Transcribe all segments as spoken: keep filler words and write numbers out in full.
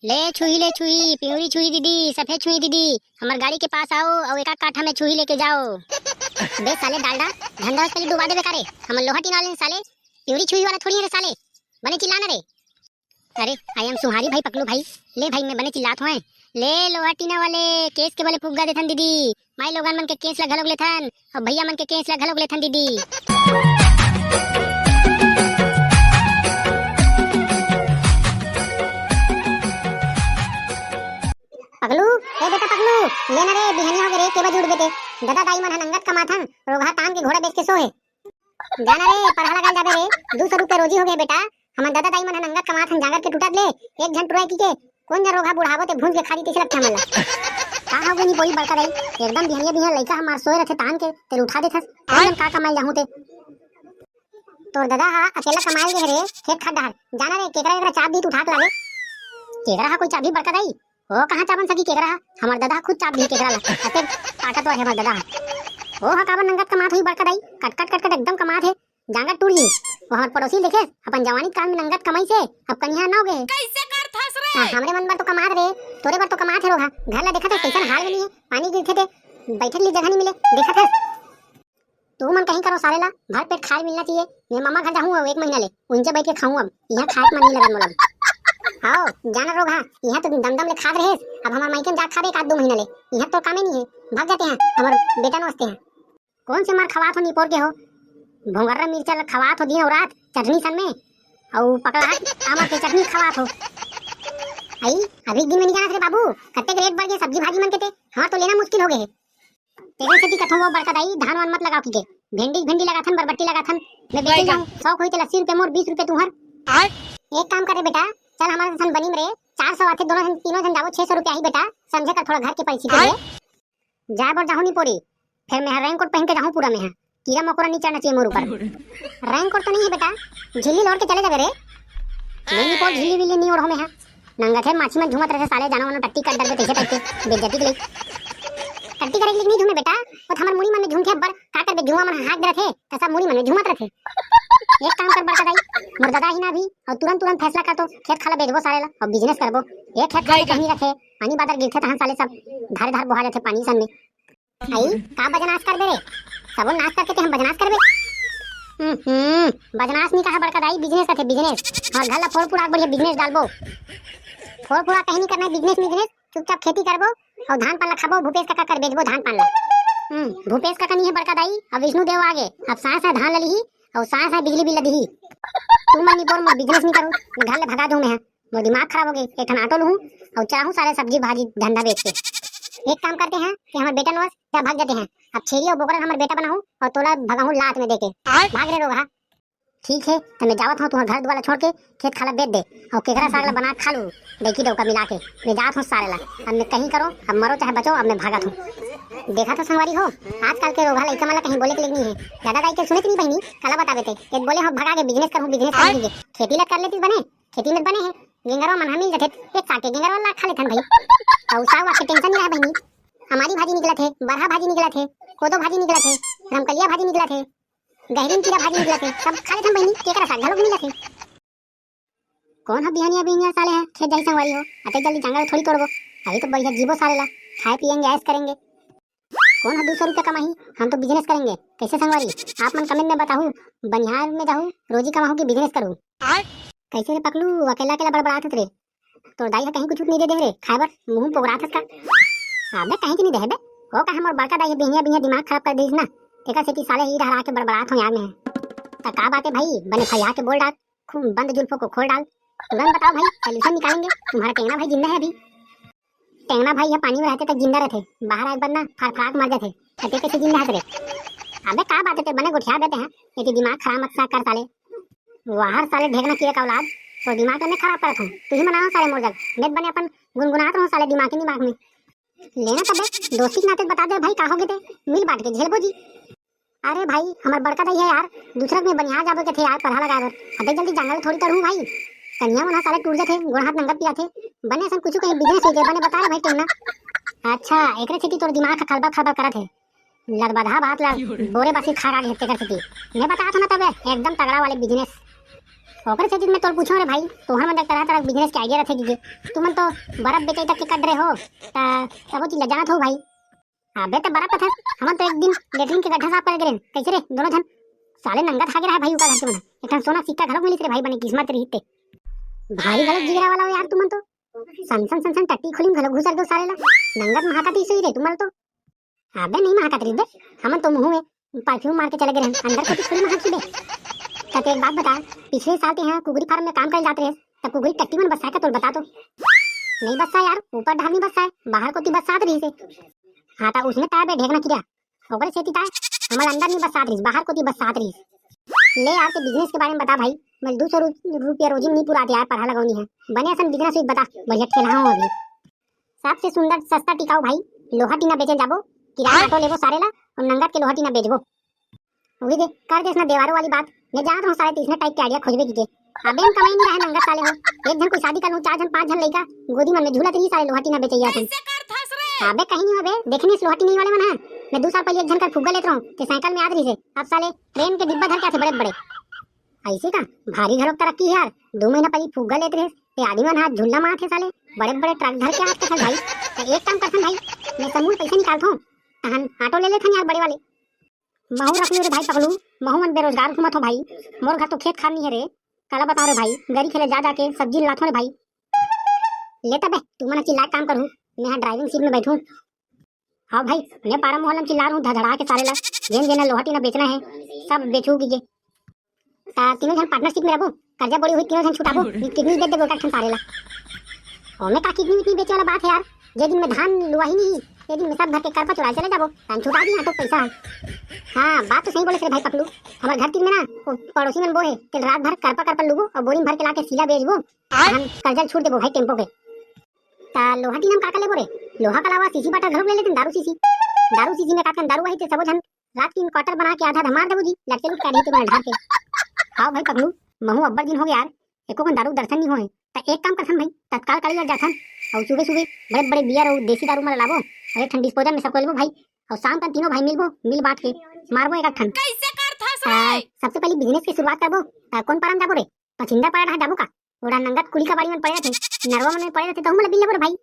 ले छुही, ले छुही, पिंवरी छुही दीदी, सफेद छुही दीदी, हमर गाड़ी के पास आओ अउ एक आध काठा में छुही लेके जाओ। बे साले डालडा, धंधा उस पहले डुबा देबे का रे? हमर लोहा टीना वाले साले, पिंवरी छुही वाला थोड़ी है रे साले, बने चिल्ला ना रे। अरे, I am सुहारी भाई, पकलू भाई, ले भाई, मैं बने चिल्लात हों। ले लोहा टीना वाले, केस के बले फुग्गा देथन दीदी, माई लोगन मन के केस ला घलोक लेथन, अउ भैया मन के केस ला घलोक लेथन दीदी। पकलू, ए बेटा पकलू, ले ना रे, बिहनिया हो गे रे, के बजे उठबे ते? ददा दाई मन ह नंगत कमाथन, रोगहा तान के घोड़ा बेच के सो हे। जाना रे, पढ़ा लगा जाबे रे, दू सौ रुपया रोजी हो गे बेटा। हमर ददा दाई मन ह नंगत कमाथन, जांगर के टूटत ले, एक झन टुरा की के, कोन झन रोगहा बुढ़ाबो ते भूंज के खा दी, तइसे लगथे हमन ला। का हो गे निपोरी बड़का दाई, एकदम बिहनिया बिहनिया लइका हमार सोए रथे तान के, तेला उठा देथस, कोन झन का कमाए जाहूं ते। तोर ददा ह अकेला कमाए गे हरे, खेत खार डहर। जाना रे, केकरा केकरा चाप दी त उठा के लाबे। केकरा ह कोई चाबही बड़का दाई? ओ कहाँ चाबन सकी केकरा ह? हमर ददा ह खुद चाप दी केकरा ला। अतेक ताकतवर हे हमर ददा ह। ओ ह काबर नंगत कमात होही बड़का दाई? कट कट कट कट एकदम कमात हे। जांगर टूट गी। ओ हमर पड़ोसी देखे, अपन जवानी काल में नंगत कमाइस हे, अब कनिहा न हो गे हे। कइसे करथस रे? हाँ, हमरे मन बर तो कमात रे, तोरे बर तो कमात हे रोगहा। घर ला देखत हस कइसन हाल में नहीं हे, पानी गिरथे ते, बैठे के लिए जगह नहीं मिले, देखत हस। तुमन कहीं करो साले ला, भर पेट खाए मिलना चाहिए। मैं मामा घर जाहूँ अब एक महीना ले, उनके बैठ के खाऊँ अब, यहाँ खाए के मन नहीं लगन मोला। आओ, जाना रोगहा, यहाँ तो दम दम ले खात रहेस, अब हमार मायके में जा खाबे एक आध दो महीना ले, यहाँ तो कामे नहीं है, भाग जाते हैं, हमार बेटा नोचते हैं। कौन से मार खवात हो निपोर के हो, भोंगर्रा मिर्चा ला खवात हो दिन अउ रात चटनी सन में, अउ पकला आमर के चटनी खवात हो। आई, अभी एक दिन में नहीं जाना रे बाबू, कत्ते के रेट बढ़ गए सब्जी भाजी मन के ते, हमार तो लेना मुश्किल हो गए है। तेरे सेती कथों वो बड़का दाई, धान वान मत लगाओ किके। भेंडी, भेंडी लगाथन, बरबट्टी लगाथन। मैं बेचे जाऊँ, सौ कोई ते अस्सी रुपये मोर, बीस रुपये तुहर। आय? एक काम करे बेटा, चल हमारे सन बनी में रे, चार सौ आथे, दोनों जन, तीनों जन जाबो, छह सौ रुपये आही बेटा, समझे कर थोड़ा घर के परिस्थिति आय? ले। जाए बर जाहूँ निपोरी, फिर मैं रेनकोट पहन के जाहूँ पूरा में, कीरा मकोरा नहीं चढ़ना चाहिए मोर ऊपर। रेनकोट तो नहीं है बेटा, झिल्ली लोड़ के चले जाबे रे। नहीं निपोर, झिल्ली विल्ली नहीं ओढ़ो में है। नंगत हे, माछी मन झूमत रथे साले, जानो मानो टट्टी कर डरबे तइसे टाइप के, बेइज्जती के लिए। टट्टी करे के लिए नहीं झूमे बेटा, वो तो हमर मुड़ी मन में झूमथे अब्बड़, का करबे, जुआ मन हाँक दे रथे, त सब मुड़ी मन में झूमत रथे। एक काम कर बड़का दाई, मोर ददा ही ना अभी, अउ तुरंत तुरंत फैसला कर तो, खेत खाला बेचबो साले ला, अउ बिजनेस करबो। एक खेत खाली कहीं रखे, पानी बादर गिरथे तहन साले सब धारे धार बोहा जाथे पानी सन में। आई, का बजनास करबे रे? सबो नास करके ते हम बजनास करबे? हम्म, बजनास नहीं कहा बड़का दाई, बिजनेस कथे बिजनेस। हमर घर ला फोड़ फुड़ा के बढ़िया बिजनेस डालबो। फोड़ फुड़ा कहीं नहीं करना है बिजनेस मिजनेस, चुपचाप खेती करबो अउ धान पान ला खाबो, भूपेश काका कर बेचबो धान पान ला। हम्म, भूपेश काका नहीं है बड़का दाई, अब विष्णु देव आगे, अब सांस है धान ला लिही अउ सांस है बिजली बिल ला दिही। तुमन निपोर मोर बिजनेस नहीं करू, मैं घर ले भगा दूं मैं। मोर दिमाग खराब हो गे, एक ठन ऑटो लूहूं अउ चाहूं सारे सब्जी भाजी धंधा बेच के। एक काम करते हैं कि हमर बेटा नोस जा भाग जाते हैं। अब छेरी अउ बोकरा हमर बेटा बनाहूं अउ तोला भगाहूं लात में देके। आय? भाग रे रोगहा। ठीक है, त मैं जावत हूँ तुम्हार घर दुआर छोड़ के, खेत खाला बेच दे अउ केकरा साग ला बना के खा लू, डैकी डौका मिला के। मैं जात हूँ सारे ला, अब मैं कहीं करो, अब मरो चाहे बचो, अब मैं भागत हूँ। देखा तो संगवारी हो, आजकल के रोगहा लइका मन ला कहीं बोले के लिए नहीं है। दादा दाई के सुने नहीं बहिनी, काला बताबे ते। एक बोले हो भगा के बिजनेस करहूँ, बिजनेस करहूँ, खेती ला कर लेती बने, खेती में बने हे, गेंगरवा मन ह मिल जथे, एक साग के गेंगरवा ला खा लेथन भाई। अउ साग वाग के टेंशन नहीं रहे बहिनी। हमारी भाजी निकलत हे, बरहा भाजी निकलत हे, कोदो भाजी निकलत हे, रमकलिया भाजी निकलत हे, गहरीन कीरा भाजी निकलत हे, सब खा लेथन बहिनी, केकरा साग घलो मिलत हे। कौन ह बिहनिया बिहनिया साले ह खेत जाही संगवारी हो, अतेक जल्दी जांगर थोड़ी तोड़बो, अभी तो बढ़िया जीबो साले ला, खाए पियेंगे, ऐश करेंगे। कौन ह दू सौ रुपया कमाही? हम तो बिजनेस करेंगे। कैसे संगवारी? आप मन कमेंट में बताहू, बनिहार में जाहू, रोजी कमाहू कि बिजनेस करू? कैसे रे पकलू, अकेला अकेला बड़बड़ात हस रे? तोर दाई ह कहीं कुछ नहीं दे दे रे खाए बर, मुंह पोगरात हस का? अबे कहीं नहीं दे बे, ओ का हमर बड़का दाई ह बिहनिया बिहनिया दिमाग खराब कर देस ना, तेकर सेती साले ही रह रहा के बड़बड़ात हो यार में। त का बात है भाई, बने फरिया के बोल डाल, खूब बंद जुल्फों को खोल डाल, तुरंत बताओ भाई, सॉल्यूशन निकालेंगे। तुम्हारा टेंगना भाई जिंदा है अभी? टेंगना भाई ह पानी में रहते तक जिंदा रहथे, बाहर आए के बाद ना फरफरा के मर जाथे। अते कैसे जिंदा हस रे? अबे का बात है, ते बने गोठिया देते हैं, ये दिमाग खराब मत सा कर साले। वाहर साले ढेकना किए का औलाद, तो दिमाग ला मैं खराब करत हूँ। तू ही मनाओ साले मोर जग, मैं बने अपन गुनगुनात रहूँ साले दिमाग ही दिमाग में। लेना तबे, दोस्ती के नाते बता दे भाई, का हो गए ते, मिल बांट के झेलबो जी। अरे भाई, हमर बड़का दाई है यार, दूसरा के में बनिहार जाबो के थे यार, पढ़ा लगा बर। अबे जल्दी जंगल थोड़ी तड़हूँ भाई। कनिया मन ह साले टूट जाथे, गोड़ हाथ नंगा पिराथे। बने असन कुछु कहीं बिजनेस हो जाए, बने बता रे भाई टेंगना। अच्छा, एकरे सेती तोर दिमाग ह खलबल खलबल करत हे। लदबदहा बात ला बोरे बासी खा गे हे तेकर सेती। मैं बतात हूँ ना तबे, एकदम तगड़ा वाले बिजनेस। तो ओकर सेती मैं तोर पूछो रे भाई, तोहर मन तरह तरह बिजनेस के आइडिया रथे कि तुमन तो बर्फ बेचे तक के कर रहे हो, त सबो चीज ल जानत हो भाई। अबे त बर्फ कथस, हमन तो एक दिन लेटरिन के गड्ढा साफ करे गेन। कैसे रे दोनों झन? साले नंगत हागे रहे भाई, उका घर के मन एक ठन सोना सिक्का घलोक मिलिस रे भाई, बने किस्मत रही ते। भारी घलोक जिगरा वाला हो यार तुमन तो। सन सन सन सन टट्टी खोली में घलोक घुसर गयो साले ला। नंगत महाका ती सुई रे तुमन तो। अबे नहीं महाका ती बे, हमन तो मुंह में परफ्यूम मार के चले गए रहन, अंदर कोती थोड़ी महाकी बे। त एक बात बता, पिछले साल ते यहाँ कुगरी फार्म में काम करे जात रहे, तब कुगरी टट्टी मन बस्सा का तोर बता तो। नहीं बस्सा यार, ऊपर ढाल नहीं बस्सा है, बाहर कोती बस्सात रही से। हाँ, त उसने ताय बे ढेकना किया, ओकरे सेती ताय हमर अंदर नहीं बस्सात रही, बाहर कोती बस्सात रही। ले यार, ते बिजनेस के बारे में बता भाई, मैं दो सौ रुपया रोजी में नहीं पुराते यार, पढ़ा लगौनी है। बने असन बिजनेस हुई बता, बढ़िया ठेला हूँ अभी। सबसे सुंदर, सस्ता, टिकाऊ भाई, लोहा टीना बेचे जाबो, किराया ऑटो लेबो सारे ला और नंगत के लोहा टीना बेचबो। वही दे, कर देस ना देवारो वाली बात। मैं जानत रहूं साले, तो इसने टाइप के आइडिया खोजबे की के। अबे हम कमाई नहीं रहे नंगत साले हो। एक झन कोई शादी कर लूं, चार झन, पांच झन लइका गोदी मन में झूलत रही साले, लोहा टीना बेचैया सन। अबे कहीं नहीं हो बे, देखे नहीं इस लोहा टीना वाले मन है। मैं दो साल पहले एक झन कर फुग्गा लेत रहूं, ते साइकिल में आत रही से। अब साले ट्रेन के डिब्बा धर के आथे बड़े बड़े। ऐसे का? भारी घरों तरक्की है यार। दो महीना पहले फुग्गा लेत रहे, ते आदमी मन हाथ झुल्ला मारत हे साले। बड़े बड़े ट्रक धर के आत के साले भाई। तो एक काम करथन भाई, मैं समूह पैसा निकालथों, तहन ऑटो ले लेथन यार बड़े वाले। महू रख लियो रे भाई पगलू, महू मन बेरोजगार घूमत हो भाई। मोर घर तो खेत खार नहीं है रे, काला बताओ रे भाई, गरी खेले जा जाके सब्जी लाथों रे भाई। ले तबे, तू मन चिल्ला के काम करू, मैं यहाँ ड्राइविंग सीट में बैठूं। हाँ भाई, मैं पारा मोहल्ला में चिल्ला रहूं, धड़धड़ा के सारे ला, जेन जेन ला लोहा टीना बेचना है, सब बेचू की गे। ता तीनों झन पार्टनरशिप में रहबो, कर्जा बोड़ी हुई तीनों झन छुटाबो, किडनी दे देबो एक ठन सारे ला। ओमे का किडनी विडनी बेचे वाला बात है यार, जे दिन में धान लुआही नहीं, ये दिन में सब घर के करपा चुरा चले जाबो, तान छुटा दी ऑटो पैसा। हाँ, बात तो सही बोले से भाई पकलू, हमारे घर तीर में ना, वो पड़ोसी मन बो है, तेल रात भर करपा करपा लुबो और बोरी में भर के लाके सीला बेचबो, हम कर्जा छूट देबो भाई टेम्पो के। ता लोहा टीना में का का लेबो रे? लोहा के अलावा सीसी बाटल घलोक ले लेते, दारू सीसी। दारू सीसी में का का दारू आही ते सबो झन रात के क्वार्टर बना के आधा आधा मार देबो जी, लटके लुट के आधी ते बना ढार के। हाँ भाई पगलू, महू अब्बड़ दिन हो गया यार, एको कन दारू दर्शन नहीं होए। ता एक काम करथन भाई, तत्काल काली लग जाथन और सुबह सुबह बड़े बड़े बियर और देसी दारू मन लाबो और एक ठन डिस्पोजल में सबको लेबो भाई, और शाम तक तीनों भाई मिलबो, मिल बांट के मारबो एक ठन। कैसे करथस रे? सबसे पहले बिजनेस की शुरुआत करबो। ता कौन पारा में जाबो रे? पछिंदा पारा डहा जाबो का? ओड़ा नंगत कुली का बाड़ी मन पड़े रथे, नरवा मन में पड़े रथे, तहू मन ला बिल लेबो रे भाई।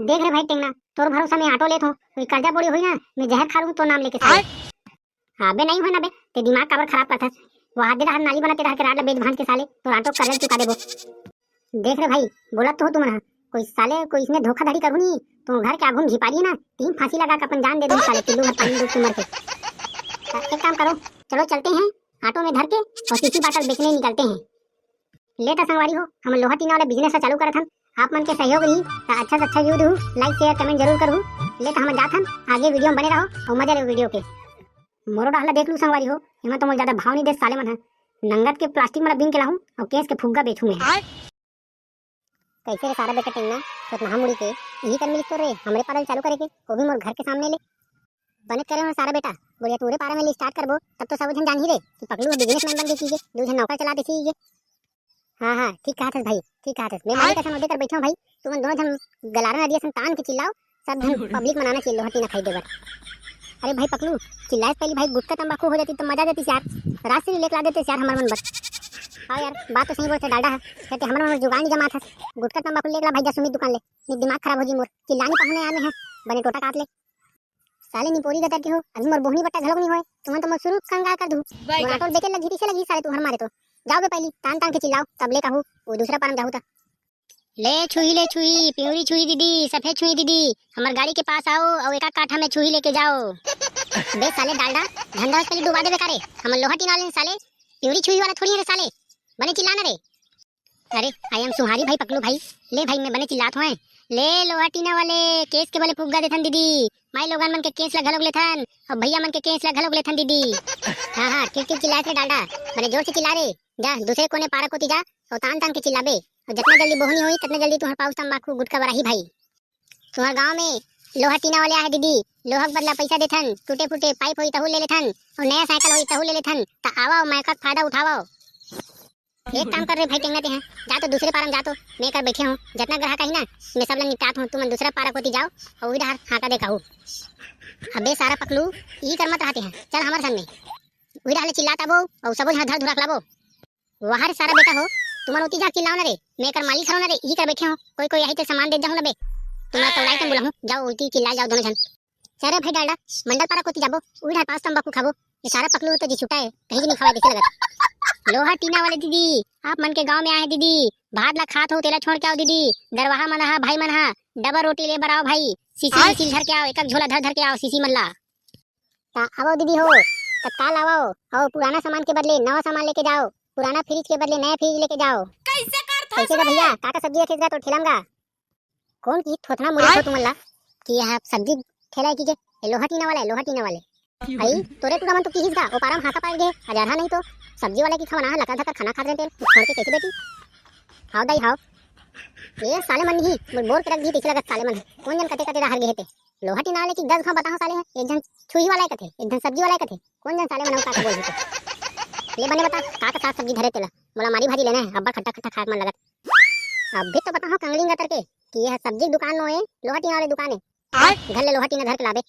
देख रे भाई टेंगना, तोर भरोसा में ऑटो लेत हो, कोई कर्जा बोड़ी होई ना, मैं जहर खा लूं तो नाम लेके साले। हाँ बे, नहीं होय ना बे, ते दिमाग काबर खराब करथस? वो हाथ दे डहर नाली बनाते डहर के राड ला बेच भांज के साले, तोर ऑटो कर्जा चुका देबो। देख रे भाई, बोलत तो हो तुमन हा, कोई साले कोई इसने धोखाधड़ी करू नहीं, तो घर के आगू में झिपारी है ना, तीन फांसी लगा के अपन जान दे दो साले, चुल्लू भर पानी डूब के मर के। एक काम करो, चलो चलते हैं, ऑटो में धर के और सीसी बाटल बेचने निकलते हैं। ले त संगवारी हो, हमन लोहा टीना वाला बिजनेस ह चालू करत हन। आप मन के सहयोग रही त अच्छा से अच्छा व्यू दहू, लाइक शेयर कमेंट जरूर करहू। ले त हमन जात हन, आगे वीडियो में बने रहो और मजा लेहू वीडियो के। मोरो डहला देख लू संगवारी हो, एमा तो मोर ज्यादा भाव नहीं दे साले मन ह। नंगत के प्लास्टिक में बीन के लाहूं और केस के फुग्गा बेचहूं मैं। कैसे रे सारा बेटा टेंगना, चोतनहा मुड़ी के, यही कर मिलिस तो रे, हमरे पारा ले चालू करे के, वो भी मोर घर के सामने ले। बने करे हो सारा बेटा, बोलिया तोरे पारा में ले स्टार्ट करबो, तब तो सब झन जानही रे कि पकलू बिजनेसमैन बन गई चीजे, दू झन नौकर चला देसी ये। हाँ हाँ, ठीक कहा थस भाई, ठीक कहा थस। मैं मालिक असन ओदे कर बैठा हूँ भाई, तुमन दोनों झन गलारा नदी असन तान के चिल्लाओ, सब झन पब्लिक मनाना चाहिए लोहा टीना खाई देबर। अरे भाई पकलू, चिल्लाए से पहले भाई गुटखा तंबाकू हो जाती तो मजा देती यार, रात से लेके ला देते यार हमार मन बर। हाँ यार, बात तो सही बोलते डालडा है, कहते हमार मन बर जुगाड़ नहीं जमा था। गुटखा तंबाकू लेके ला भाई जा सुमित दुकान ले, नहीं दिमाग खराब हो जी मोर, चिल्लानी पहुने आने हैं, बने टोटा काट ले। साले निपोरी गतर के हो, अभी मोर बोहनी बट्टा घलोक नहीं होए, तुमन तो मोर शुरू कंगाल कर दू। मोर ऑटो देखे लगी से लगी साले तुहर मारे तो। जाओ बे पहली, तान तान के चिल्लाओ, तब ले कहू, वो दूसरा पारम जाहू ता। ले छुही, ले छुही, पिंवरी छुही दीदी, सफेद छुही दीदी, हमर गाड़ी के पास आओ और एक काठा में छुही लेके जाओ। बे साले डालडा, धंधा उस पहले डुबा देबे का रे? हमर लोहा टीना वाले साले, पिंवरी छुही वाला थोड़ी है रे साले, बने चिल्लाना रे। अरे, I am सुहारी भाई, पकलू भाई, ले भाई, मैं बने चिल्लात हों। ले लोहा टीना वाले, केस के बले फुग्गा देथन दीदी, माई लोगन मन के केस ला घलोक लेथन, और भैया मन के केस ला घलोक लेथन दीदी। हाँ हाँ, ठीक ठीक चिल्लात रे डालडा, बने जोर से चिल्ला रे। जा दूसरे कोने पारा कोती जा, और तान तान के चिल्लाबे, और जितना जल्दी बोहनी होई, उतना जल्दी तुम्हार पाउच तंबाकू गुटखा बराही भाई। तुम्हार गांव में लोहा टीना वाले आहे दीदी, लोहा के बदला पैसा देथन, टूटे फूटे पाइप होई तहू ले लेथन, और नया साइकिल होई तहू ले लेथन, त आवा और मौका के फायदा उठावा। एक काम कर रे भाई टेंगना ते हैं, जा तो दूसरे पारम जा तो, मैं कर बैठे हूँ, जितना ग्राहक आही ना, मैं सब ला निपटात हूँ, तुमन दूसरा पारा कोती जाओ और उधर हाका दे कहू। अबे सारा पकलू, ई कर मत रहते हैं, चल हमारे संग में। उधर हाले चिल्लात आबो और सबो यहाँ धर धुरा लाबो। वाह रे सारा बेटा हो, तुमन ओती जाके चिल्लाओ ना रे, मैं एकर मालिक हरव ना रे, इही कर बैठे हो, कोई कोई आही ते सामान दे जाहूं ना बे। तुमन तो लाइक बोला हूं, जाओ ओती चिल्ला जाओ दोनों झन। चल रे भाई डालडा, मंडल पारा कोती जाबो, उही ढार पास तंबाकू खाबो। ये सारा पकलू तो जी छुट्टा है, कहीं भी नहीं खवाए जैसे लगत। लोहा टीना वाले दीदी, आप मन के गांव में आए हैं दीदी, भात ला खात हो तेला छोड़ के आओ दीदी, दरवाहा मन हा भाई मन हा, डबल रोटी ले बर आओ भाई, सीसी सील धर के आओ, एक एक झोला धर धर के आओ सीसी मन ला। ता आवो दीदी हो, तत्काल आवो, अउ पुराना सामान के बदले नवा सामान लेके जाओ, पुराना फ्रिज के बदले नया फ्रिज लेके जाओ। कैसे करथस कैसे गा रे? भैया, का का सब्जी रखे गा तो ठेला में गा? कौन की थोथना मुड़ी आय? हो तुमन ला कि यह सब्जी ठेला है की के? ये लोहा टीना वाला है, लोहा टीना वाले। आई तोरे टूरा मन तो किहिस गा, ओ पारा में हाका पार गे, अजरहा नहीं तो सब्जी वाला की खवाना है, लका धका खाना खात रहे तेल, छोड़ के कैसे बेटी? हाव दाई हाव। ये साले मन ही, बोर बोर के रख दी, तैसे लगत साले मन। कौन जन कते कते रहर गे हे ते। लोहा टीना वाले की दस घाव बताओ साले है, एक जन छुही वाला है कथे, एक जन सब्जी वाला है कथे, कौन जन साले मन का बोल देते। ले बने बता, का का साग सब्जी धरे तेला, मोला मारी भाजी लेना है, अब्बड़ खट्टा खट्टा खाए के मन लगत। अभी तो बताओ कंगड़ी गतर के कि यह सब्जी दुकान नो है, लोहा टीना वाले दुकान है। आय? घर ले लोहा टीना धर के लाबे।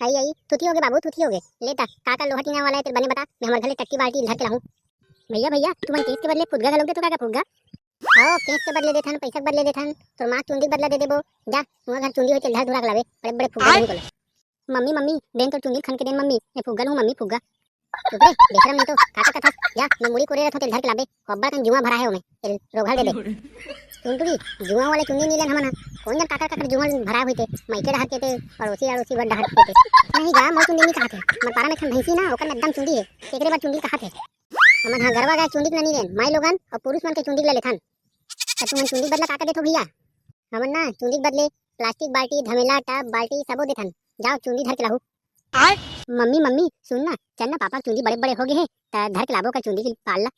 आई आई, तुथी होगे बाबू, तुथी होगे। ले ता, का का लोहा टीना वाला है तेरे बने बता, मैं हमर घर ले टट्टी बाल्टी धर के लाहूं। भैया भैया, तुमन केस के बदले फुग्गा घलोक देथो का, का फुग्गा? आओ, केस के बदले देथन, पैसा के बदले देथन, तोर माँ चुंदी के बदला दे देबो। जा, तुमर घर चुंदी होय तेल धर धुरा के लाबे, बड़े बड़े फुग्गा आय? देहूं तोला। मम्मी मम्मी, देन तोर चुंदी खन के देन मम्मी, ये फुग्गा लूं मम्मी फुग्गा। चुप रे, बेशरम नहीं तो, का का कथस? जा, मैं मुड़ी कोरे रथों तेल धर के लाबे, अब्बड़ कन जुआं भरा है ओमे, तेल रोघल दे दे। टुनटुरी, जुआं वाले चुंदी नी लेन हमन ह। कौन जन काकर काकर जुआं भरा हुई थे, माइके डहर के थे, पड़ोसी अड़ोसी बर डहर के थे। नहीं गा, मोर चुंदी नी कहा थे। हमर पारा में एक ठन भैंसी ना, ओकर में एकदम चुंदी है। एकरे बर चुंदी कहा थे। हमन ह गरवा गाय चुंदी के नी लेन, माई लोगन अउ पुरुष मन के चुंदी ला लेथन। त तुमन चुंदी बदला का का देथो भैया? हमन ना चुंदी के बदले प्लास्टिक बाल्टी, धमेला, टब, बाल्टी सबो देथन। जाओ चुंदी धर के लाहू। आय? मम्मी मम्मी, सुन ना, चल ना पापा के चुंदी बड़े बड़े हो गए हे, त धर के लाबो कर चुंदी के पाल ला।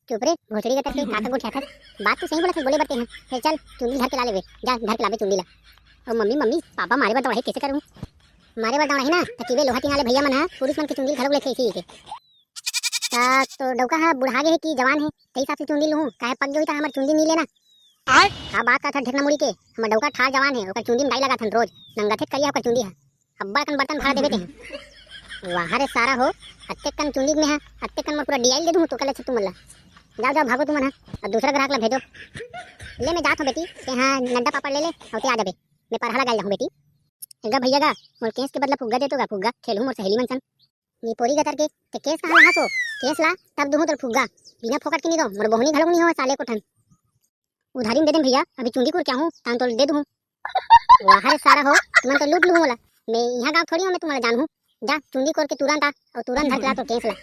चुप रे, भोसड़ी के तरफ से का का गोठियाथस? बात तो सही बोलत हे, बोले बर ते हैं। हे चल, चुंदी धर के ला लेबे। जा, धर के लाबे चुंदी ला। अउ मम्मी, मम्मी, पापा मारे बर दौड़ाही, कैसे करूँ? मारे बर दौड़ाही ना, त किबे लोहा टीना ले भैया मन ह, पुरुष मन के चुंदी घलोक लेथे इसी के। त तो डौका ह बुढ़ा गे हे कि जवान हे, तेही हिसाब से चुंदी लूहूँ, काहे पक गे होही त हमर चुंदी नी लेना। आय? का बात करथस ढेकना मुड़ी के, हमर डौका ठार जवान हे, ओकर चुंदी म डाई लगाथन रोज, नंगथे करिया ओकर चुंदी ह। अब्बड़ कन बर्तन भरा देबे तेहा। वाह रे सारा हो, अत्ते कन चुंदी में है, अत्ते कन मैं पूरा डियाइल दे दूँ तो कल छत्तू मन ला। जाओ, जाओ, भागो तुमन ह, अब दूसरा ग्राहक ला भेजो। ले, मैं जात हूँ बेटी, तेहा नड्डा पापड़ ले ले, अउ ते आ जाबे। मैं परहा लगाए जाहूँ बेटी। एगा भैया गा, मोर केस के बदला फुग्गा दे तो गा, फुग्गा, खेलहूँ मोर सहेली मन संग। ये पोरी गतर के, ते केस कहाँ ला हसो? केस ला, तब दूहूँ तोर फुग्गा। बिना फोकट के नी दो, मोर बोहनी घलोक नी हो साले को ठन। उधारी में दे देन भैया, अभी चुंदी कोर के आहूँ, तान तोल दे दूहूँ। वाह रे सारा हो, तुमन तो लूट लूहू मोला। मैं इहाँ गाँव थोड़ी हूँ, मैं तुम्हारा जानहूँ। जा, चुंदी कोर के तुरंत आ, अउ तुरंत धर के ला तो केस ला।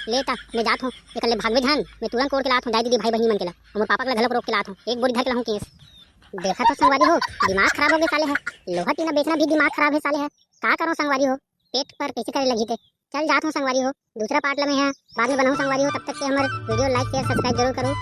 ले ता, मैं जात हूँ, एकर ले भागबे झन, मैं तुरंत कोर के लात हूँ, दाई दीदी भाई बहिनी मन के ला। हमर पापा के ला घलोक रोक के लात हूँ, एक बोरी धर के लाहूँ केस। देखा तो संगवारी हो, दिमाग खराब हो गए साले है। लोहा टीना बेचना भी दिमाग खराब है साले है। का करो संगवारी हो, पेट पर कैसे करे लगी थे। चल जात हूँ संगवारी हो, दूसरा पार्ट ला मैं ह बाद में बनाऊँ संगवारी हो, तब तक के हमर वीडियो like, share, subscribe जरूर करो।